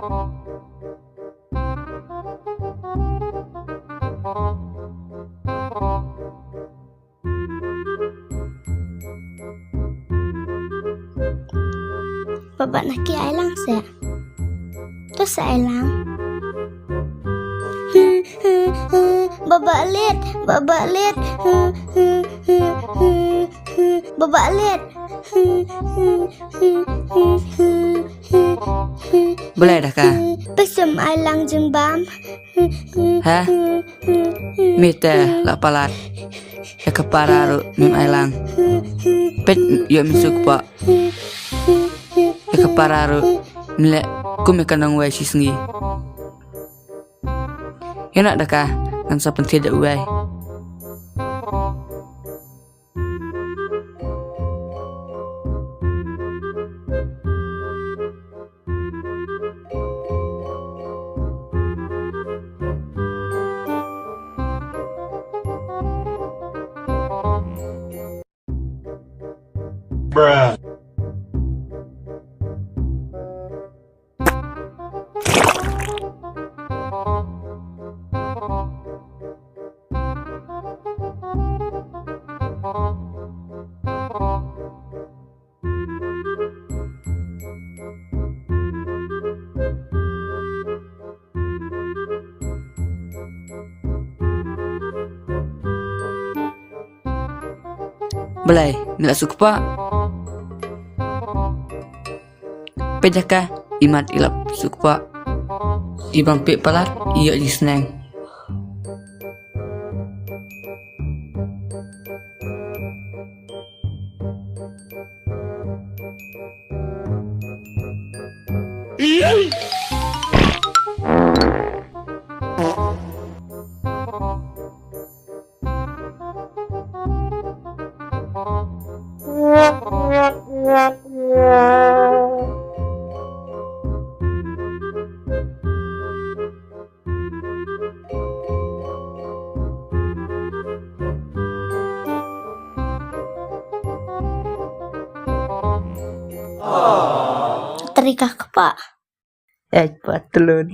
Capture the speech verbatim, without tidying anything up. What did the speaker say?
Baba na ki ai lang se. To sa ai lang. Baba lit, baba lit. Baba lit. Balei da ka? Peit shem ai lang jingbam. Ha? Mite la palat. Ïa ka para ruh mim ai lang. Peit ïoh mi suk pa. Ïa ka para ruh mim leh kum ïa ka nongwei shi sngi. Ïa na da ka ngan sa pynthied da uwei. Bruh. Balei, mi la suk pa? Peit da ka, imat i la suk pa. I bam peit palat, i ïoh jingsneng. Teri ka kpa. Eh, patlun.